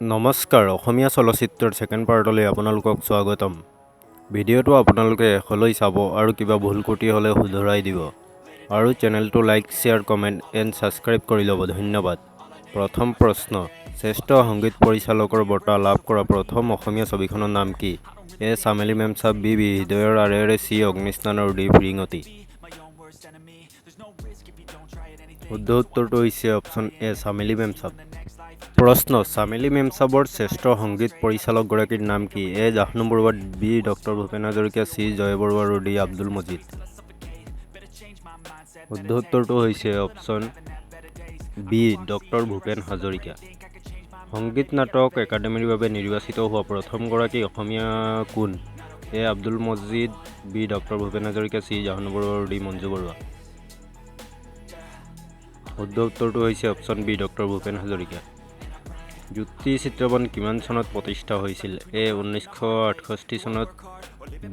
নমস্কাৰ, অসমীয়া চলচ্চিত্ৰৰ ছেকেণ্ড পাৰ্টলৈ আপোনালোকক স্বাগতম। ভিডিঅ'টো আপোনালোকে শেষলৈ চাব আৰু কিবা ভুল ক্ৰুটি হ'লে শুধৰাই দিব আৰু চেনেলটো like, share, comment and subscribe কৰি ল'ব। ধন্যবাদ। প্ৰথম প্ৰশ্ন, শ্ৰেষ্ঠ সংগীত পৰিচালকৰ বঁটা লাভ কৰা প্ৰথম অসমীয়া ছবিখনৰ নাম কি? এ চামেলি মেমচাহাব, বি হৃদয়ৰ আঁৰে, চি অগ্নিস্নান আৰু ডি ফিৰিঙতি। শুদ্ধ উত্তৰটো হৈছে অপশ্যন এ চামেলি মেমচাহাব। প্ৰশ্ন, চামেলি মেমচাহাবৰ শ্ৰেষ্ঠ সংগীত পৰিচালকগৰাকীৰ নাম কি? A Jahnu Barua, B doctor Bhupen Hazarika, C Joy Barua আৰু ডি আব্দুল মজিদ। শুদ্ধ উত্তৰটো হৈছে option B doctor Bhupen Hazarika. সংগীত নাটক একাডেমীৰ বাবে নিৰ্বাচিত হোৱা প্ৰথমগৰাকী অসমীয়া কোন? A Abdul Majid, B doctor Bhupen Hazarika, C Jahnu Barua আৰু ডি মঞ্জু বৰুৱা। শুদ্ধ উত্তৰটো হৈছে option B doctor Bhupen Hazarika. Jyoti Chitraban কিমান চনত প্ৰতিষ্ঠা হৈছিল? এ 1968 চনত,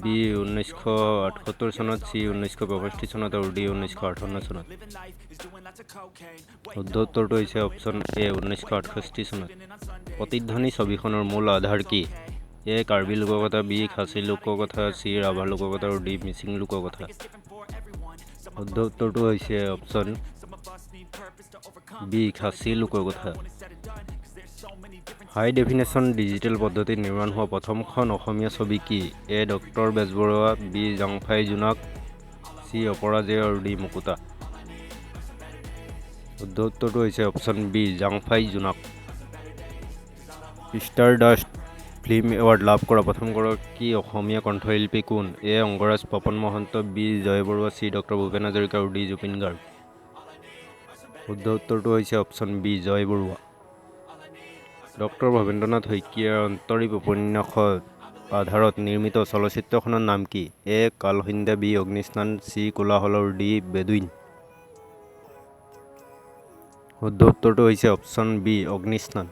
বি 1978 চনত, চি 1965 চনত আৰু ডি 1958 চনত। শুদ্ধ উত্তৰটো হৈছে অপশ্যন এ 1968 চনত। প্ৰতিধ্বনি ছবিখনৰ মূল আধাৰ কি? এ কাৰ্বি লোককথা, বি খাচী লোককথা, চি ৰাভা লোককথা আৰু ডি মিচিং লোককথা। শুদ্ধ উত্তৰটো হৈছে অপশ্যন বি খাচী লোককথা। হাই ডেফিনেশ্যন ডিজিটেল পদ্ধতিত নিৰ্মাণ হোৱা প্ৰথমখন অসমীয়া ছবি কি? এ ডক্টৰ বেজবৰুৱা, বি জাংফাই জোনাক, চি অপৰাজেয় আৰু ডি মুকুতা। শুদ্ধ উত্তৰটো হৈছে অপশ্যন বি জাংফাই জোনাক। ষ্টাৰডাষ্ট ফিল্ম এৱাৰ্ড লাভ কৰা প্ৰথমগৰাকী অসমীয়া কণ্ঠশিল্পী কোন? এ অংগৰাগ পাপন মহন্ত, বি জয় বৰুৱা, চি ডক্টৰ ভূপেন হাজৰিকা আৰু ডি জুবিন গাৰ্গ। শুদ্ধ উত্তৰটো হৈছে অপশ্যন বি জয় বৰুৱা। ডক্টৰ ভৱেন্দ্ৰনাথ শইকীয়াৰ অন্তৰীপ উপন্যাসৰ আধাৰত নিৰ্মিত চলচ্চিত্ৰখনৰ নাম কি? এ কালসন্ধ্যা, বি অগ্নিস্নান, চি কোলাহল আৰু ডি বেদুইন। শুদ্ধ উত্তৰটো হৈছে অপশ্যন বি অগ্নিস্নান।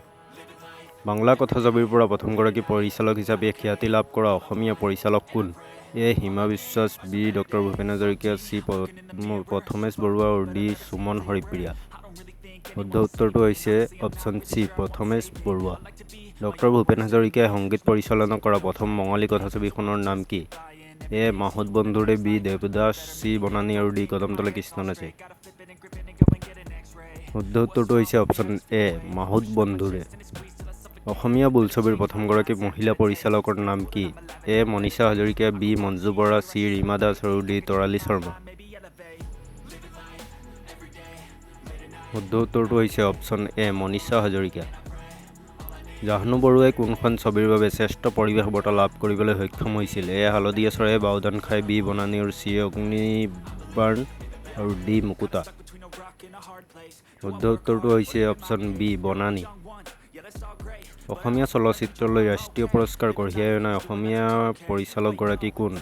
বাংলা কথাছবিৰ পৰা প্ৰথমগৰাকী পৰিচালক হিচাপে খ্যাতি লাভ কৰা অসমীয়া পৰিচালক কোন? A Seema Biswas, B doctor Bhupen Hazarika, C Prathamesh Barua আৰু ডি সুমন হৰিপ্ৰিয়া। শুদ্ধ উত্তৰটো হৈছে option C Prathamesh Barua. Doctor Bhupen হাজৰিকাই সংগীত পৰিচালনা কৰা প্ৰথম বঙালী কথাছবিখনৰ নাম কি? A Mahut Bandhure, B Devdas, C Banani আৰু ডি কদমতলে কৃষ্ণ নাচে। শুদ্ধ উত্তৰটো হৈছে অপশ্যন এ মাহুত বন্ধুৰে। অসমীয়া বোলছবিৰ প্ৰথমগৰাকী মহিলা পৰিচালকৰ নাম কি? এ মনীষা হাজৰিকা, বি মঞ্জু বৰা, চি ৰীমা দাস আৰু ডি তৰালী শৰ্মা। শুদ্ধ উত্তৰটো হৈছে অপশ্যন এ মনীষা হাজৰিকা। জাহ্নু বৰুৱাই কোনখন ছবিৰ বাবে শ্ৰেষ্ঠ পৰিৱেশ বঁটা লাভ কৰিবলৈ সক্ষম হৈছিল? এ হালধীয়া চৰায়ে বাওধান খায়, বি বনানী আৰু চি অগ্নিবাণ আৰু ডি মুকুতা। শুদ্ধ উত্তৰটো হৈছে অপশ্যন বি বনানী। অসমীয়া চলচ্চিত্ৰলৈ ৰাষ্ট্ৰীয় পুৰস্কাৰ কঢ়িয়াই অনা অসমীয়া পৰিচালকগৰাকী কোন?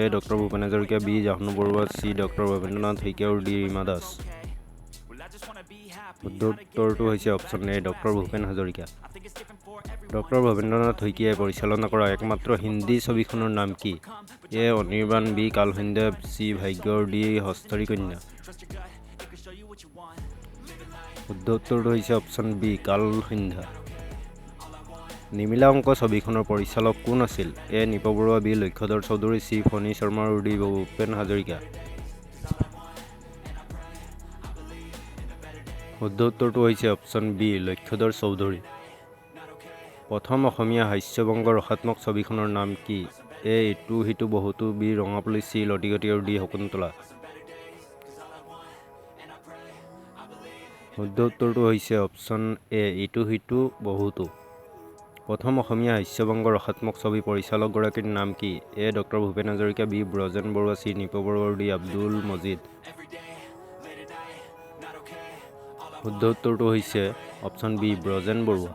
A doctor Bhupen Hazarika, B Jahnu Barua, C doctor Bhabendranath Saikia আৰু ডি ৰীমা দাস। শুদ্ধ উত্তৰটো হৈছে option A doctor Bhupen Hazarika. Doctor Bhabendranath শইকীয়াই পৰিচালনা কৰা একমাত্ৰ হিন্দী ছবিখনৰ নাম কি? এ অনিৰ্বাণ, বি কালসন্ধ্যা, চি ভাগ্য আৰু ডি হস্তৰী কন্যা। শুদ্ধ উত্তৰটো হৈছে অপশ্যন বি কালসন্ধ্যা। নিমিলা অংক ছবিখনৰ পৰিচালক কোন আছিল? এ নৃপ বৰুৱা, বি লক্ষ্যধৰ চৌধুৰী, চি ফণী শৰ্মা আৰু ডি ভূপেন হাজৰিকা। শুদ্ধ উত্তৰটো হৈছে অপশ্যন বি লক্ষ্যধৰ চৌধুৰী। প্ৰথম অসমীয়া হাস্যব্যংগ ৰসাত্মক ছবিখনৰ নাম কি? এ ইটো সিটো বহুতো, বি ৰঙাপুলি, চি লটিঘটি আৰু ডি শকুন্তলা। শুদ্ধ উত্তৰটো হৈছে অপশ্যন এ ইটো সিটো বহুতো। প্ৰথম অসমীয়া হাস্যব্যংগ ৰসাত্মক ছবি পৰিচালকগৰাকীৰ নাম কি? এ doctor Bhupen Hazarika, B Brajen Barua, C Nripa Barua আৰু ডি আব্দুল মজিদ। শুদ্ধ উত্তৰটো হৈছে অপশ্যন বি ব্ৰজেন বৰুৱা।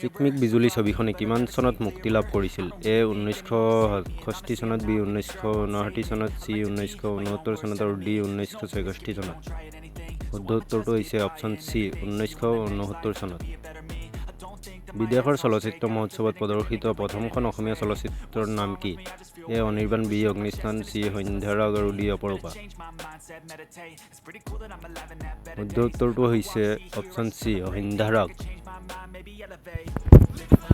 চিকমিক বিজুলী ছবিখনে কিমান চনত মুক্তি লাভ কৰিছিল? এ 1967 চনত, বি 1959 চনত, চি 1969 চনত আৰু ডি 1966 চনত। শুদ্ধ উত্তৰটো হৈছে অপশ্যন চি 1969 চনত। বিদেশৰ চলচ্চিত্ৰ মহোৎসৱত প্ৰদৰ্শিত প্ৰথমখন অসমীয়া চলচ্চিত্ৰৰ নাম কি? এ অনিৰ্বাণ, বি অগ্নিস্নান, চি সন্ধ্যাৰাগ আৰু ডি অপৰূপা। শুদ্ধ উত্তৰটো হৈছে option C Sandhyarag. we elevate.